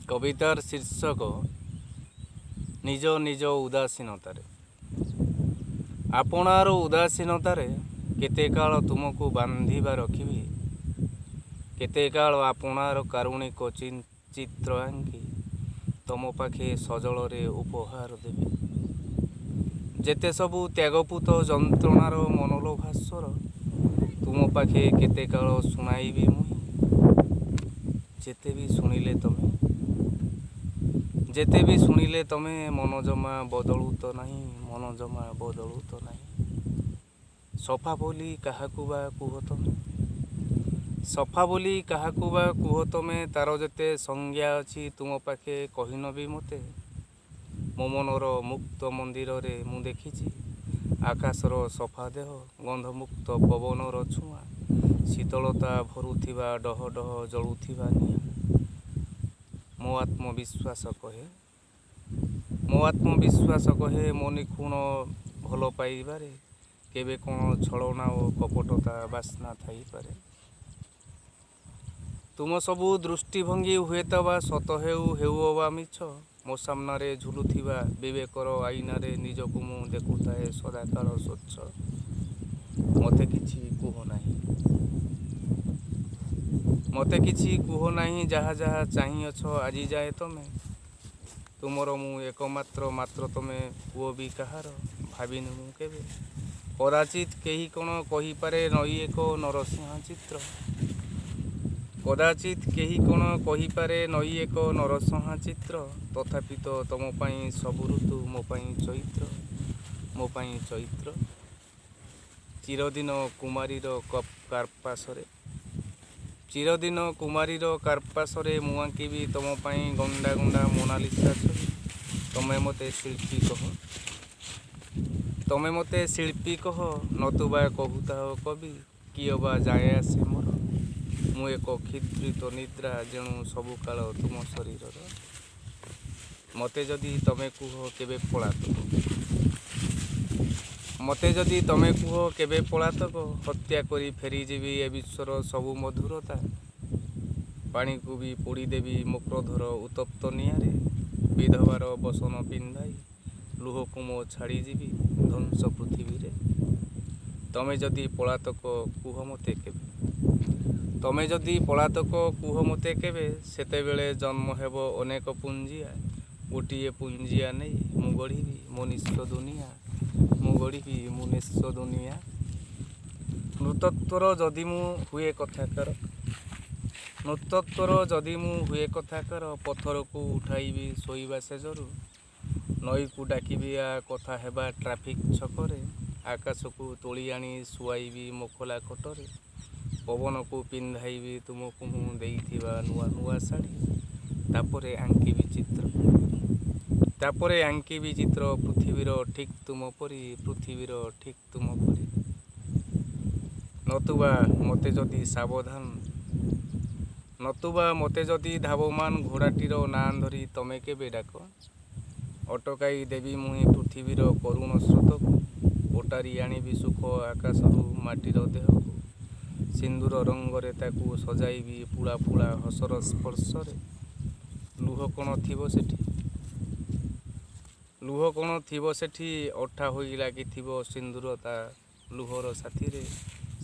କବିତାର ଶୀର୍ଷକ ନିଜ ନିଜ ଉଦାସୀନତାରେ। ଆପଣାର ଉଦାସୀନତାରେ କେତେ କାଳ ତୁମକୁ ବାନ୍ଧିବା ରଖିବି, କେତେ କାଳ ଆପଣାର କାରୁଣିକ ଚିତ୍ର ଆଙ୍କି ତମ ପାଖେ ସଜଳରେ ଉପହାର ଦେବି। ଯେତେ ସବୁ ତ୍ୟାଗପୂତ ଯନ୍ତ୍ରଣାର ମନୋଲୋଭା ସ୍ୱର ତୁମ ପାଖେ କେତେ କାଳ ଶୁଣାଇବି ମୁହିଁ। ଯେତେ ବି ଶୁଣିଲେ ତମେ, ଯେତେ ବି ଶୁଣିଲେ ତମେ, ମନ ଜମା ବଦଳୁ ତ ନାହିଁ, ମନ ଜମା ବଦଳୁ ତ ନାହିଁ। ସଫା ବୋଲି କାହାକୁ ବା କୁହ ତମେ, ସଫା ବୋଲି କାହାକୁ ବା କୁହ ତମେ, ତାର ଯେତେ ସଂଜ୍ଞା ଅଛି ତୁମ ପାଖେ କହିନ ବି ମୋତେ। ମୋ ମନର ମୁକ୍ତ ମନ୍ଦିରରେ ମୁଁ ଦେଖିଛି ଆକାଶର ସଫା ଦେହ, ଗନ୍ଧମୁକ୍ତ ପବନର ଛୁଆଁ, ଶୀତଳତା ଭରୁଥିବା ଡହ ଡହ ଜଳୁଥିବା ନିଆଁ। ମୋ ଆତ୍ମବିଶ୍ୱାସ କହେ, ମୋ ଆତ୍ମବିଶ୍ୱାସ କହେ, ମୋ ନିଖୁଣ ଭଲ ପାଇବାରେ କେବେ କ'ଣ ଛଳନା ଓ କପଟତା ବାସ୍ନା ଥାଇପାରେ? ତୁମ ସବୁ ଦୃଷ୍ଟିଭଙ୍ଗୀ ହୁଏତ ବା ସତ ହେଉ, ହେଉ ଅବା ମିଛ, ମୋ ସାମ୍ନାରେ ଝୁଲୁଥିବା ବିବେକର ଆଇନାରେ ନିଜକୁ ମୁଁ ଦେଖୁଥାଏ ସଦାକାଳ ସ୍ୱଚ୍ଛ। ମୋତେ କିଛି କୁହ ନାହିଁ, ମୋତେ କିଛି କୁହ ନାହିଁ, ଯାହା ଯାହା ଚାହିଁଅଛ ଆଜିଯାଏ ତମେ। ତୁମର ମୁଁ ଏକମାତ୍ର, ମାତ୍ର ତମେ ପୁଅ ବି କାହାର ଭାବିନି ମୁଁ କେବେ। କଦାଚିତ୍ କେହି କ'ଣ କହିପାରେ ନଈ ଏକ ନରସିଂହ ଚିତ୍ର? କଦାଚିତ୍ କେହି କ'ଣ କହିପାରେ ନଈ ଏକ ନରସିଂହ ଚିତ୍ର? ତଥାପି ତ ତମ ପାଇଁ ସବୁ ଋତୁ ମୋ ପାଇଁ ଚୈତ୍ର, ମୋ ପାଇଁ ଚୈତ୍ର। ଚିରଦିନ କୁମାରୀର କାର୍ପାସରେ, ଚିରଦିନ କୁମାରୀର କାର୍ପାସରେ ମୁଁ ଆଙ୍କିବି ତମ ପାଇଁ ଗଣ୍ଡା ଗଣ୍ଡା ମୋନାଲିସା ଛବି। ତମେ ମୋତେ ଶିଳ୍ପୀ କହ, ତମେ ମୋତେ ଶିଳ୍ପୀ କହ, ନତୁବା କହୁଥାଅ କବି, କି ଅବା ଯାଏ ଆସେ ମୋର। ମୁଁ ଏକ କ୍ଷୁଧିତ ନିଦ୍ରା ଯେଣୁ ସବୁକାଳ ତୁମ ଶରୀରର। ମୋତେ ଯଦି ତମେ କୁହ କେବେ ପଳାତକ, ମୋତେ ଯଦି ତମେ କୁହ କେବେ ପଳାତକ, ହତ୍ୟା କରି ଫେରିଯିବି ଏ ବିଶ୍ୱର ସବୁ ମଧୁରତା। ପାଣିକୁ ବି ପୋଡ଼ିଦେବି ମୋ କ୍ରୋଧର ଉତ୍ତପ୍ତ ନିଆଁରେ। ବିଧବାର ବସନ ପିନ୍ଧାଇ ଲୁହକୁ ମୋ ଛାଡ଼ିଯିବି ଧ୍ୱଂସ ପୃଥିବୀରେ। ତମେ ଯଦି ପଳାତକ କୁହ ମୋତେ କେବେ, ତମେ ଯଦି ପଳାତକ କୁହ ମୋତେ କେବେ, ସେତେବେଳେ ଜନ୍ମ ହେବ ଅନେକ ପୁଞ୍ଜିଆ। ଗୋଟିଏ ପୁଞ୍ଜିଆ ନେଇ ମୁଁ ଗଢ଼ିବି ମୋ ନିଃସ୍ୱ ଦୁନିଆ, ମୁଁ ଗଢ଼ିବି ମୋ ନିଃସ୍ୱ ଦୁନିଆ। ନୃତତ୍ଵର ଯଦି ମୁଁ ହୁଏ କଥାକାର, ନୃତତ୍ଵର ଯଦି ମୁଁ ହୁଏ କଥାକାର, ପଥରକୁ ଉଠାଇବି ଶୋଇବା ଶେଯରୁ, ନଈକୁ ଡାକିବି ଆ କଥା ହେବା ଟ୍ରାଫିକ୍ ଛକରେ, ଆକାଶକୁ ତୋଳି ଆଣି ଶୁଆଇବି ମୋ ଖୋଲା ଖଟରେ, ପବନକୁ ପିନ୍ଧାଇବି ତୁମକୁ ମୁଁ ଦେଇଥିବା ନୂଆ ନୂଆ ଶାଢ଼ୀ। ତାପରେ ଆଙ୍କିବି ଚିତ୍ର, ତାପରେ ଆଙ୍କିବି ଚିତ୍ର ପୃଥିବୀର ଠିକ୍ ତୁମ ପରି, ପୃଥିବୀର ଠିକ୍ ତୁମ ପରି। ନତୁବା ମୋତେ ଯଦି ସାବଧାନ, ନତୁବା ମୋତେ ଯଦି ଧାବମାନ ଘୋଡ଼ାଟିର ନାଁ ଧରି ତମେ କେବେ ଡାକ, ଅଟକାଇ ଦେବି ମୁହିଁ ପୃଥିବୀର କରୁଣ ସ୍ରୋତକୁ, ଓଟାରି ଆଣିବି ସୁଖ ଆକାଶରୁ ମାଟିର ଦେହକୁ, ସିନ୍ଦୁର ରଙ୍ଗରେ ତାକୁ ସଜାଇବି ପୁଳା ପୁଳା ହସର ସ୍ପର୍ଶରେ। ଲୁହ କ'ଣ ଥିବ ସେଠି, ଲୁହ କ'ଣ ଥିବ ସେଠି, ଅଠା ହୋଇ ଲାଗିଥିବ ସିନ୍ଦୁର ତା ଲୁହର ସାଥିରେ,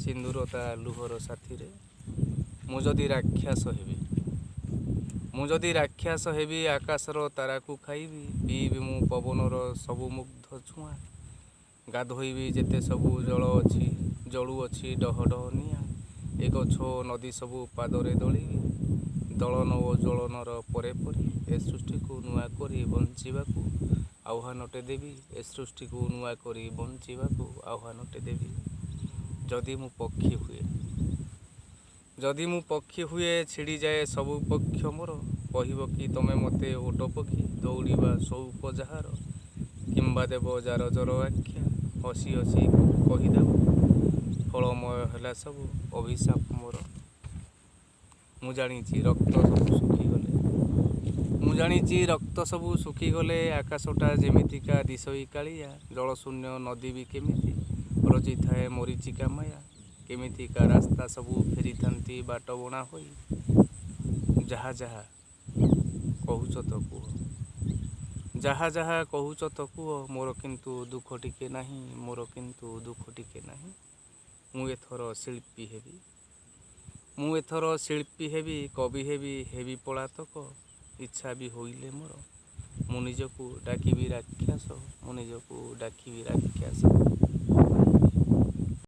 ସିନ୍ଦୁର ତା ଲୁହର ସାଥିରେ। ମୁଁ ଯଦି ରାକ୍ଷସ ହେବି, ମୁଁ ଯଦି ରାକ୍ଷସ ହେବି, ଆକାଶର ତାରାକୁ ଖାଇବି, ପିଇବି ମୁଁ ପବନର ସବୁ ମୁଗ୍ଧ ଛୁଆଁ, ଗାଧୋଇବି ଯେତେ ସବୁ ଜଳ ଅଛି, ଜଳୁଅଛି ଡହ ଡହ ନିଆଁ, ଏ ଗଛ ନଦୀ ସବୁ ପାଦରେ ଦଳିବି, ଦଳନ ଓ ଜ୍ୱଳନର ପରେ ପରେ ଏ ସୃଷ୍ଟିକୁ ନୂଆ କରି ବଞ୍ଚିବାକୁ ଆହ୍ୱାନଟେ ଦେବି, ଏ ସୃଷ୍ଟିକୁ ନୂଆ କରି ବଞ୍ଚିବାକୁ ଆହ୍ୱାନଟେ ଦେବି। ଯଦି ମୁଁ ପକ୍ଷୀ ହୁଏ, ଯଦି ମୁଁ ପକ୍ଷୀ ହୁଏ, ଛିଡ଼ିଯାଏ ସବୁ ପକ୍ଷ ମୋର, କହିବ କି ତମେ ମୋତେ ଓଟ ପକ୍ଷୀ ଦୌଡ଼ିବା ସଉକ ଯାହାର, କିମ୍ବା ଦେବ ଜାରଜର ଆଖ୍ୟା, ହସି ହସି କହିଦେବ ଫଳମୟ ହେଲା ସବୁ ଅଭିଶାପ ମୋର। ମୁଁ ଜାଣିଛି ରକ୍ତ ସବୁ ଶୁଖିଗଲେ, ମୁଁ ଜାଣିଛି ରକ୍ତ ସବୁ ଶୁଖିଗଲେ ଆକାଶଟା ଯେମିତିକା ଦିଶଇ କାଳିଆ, ଜଳଶୂନ୍ୟ ନଦୀ ବି କେମିତି ରଚିଥାଏ ମରିଚିକା ମାୟା, କେମିତିକା ରାସ୍ତା ସବୁ ଫେରିଥାନ୍ତି ବାଟବଣା ହୋଇ, ଯାହା ଯାହା କହୁଛ ତ କୁହ, ଯାହା ଯାହା କହୁଛ ତ କୁହ, ମୋର କିନ୍ତୁ ଦୁଃଖ ଟିକେ ନାହିଁ, ମୋର କିନ୍ତୁ ଦୁଃଖ ଟିକେ ନାହିଁ। ମୁଁ ଏଥର ଶିଳ୍ପୀ ହେବି, ମୁଁ ଏଥର ଶିଳ୍ପୀ ହେବି, କବି ହେବି, ହେବି ପଳାତକ। ଇଚ୍ଛା ବି ହୋଇଲେ ମୋର, ମୁଁ ନିଜକୁ ଡାକିବି ରାକ୍ଷସ, ମୁଁ ନିଜକୁ ଡାକିବି ରାକ୍ଷସ।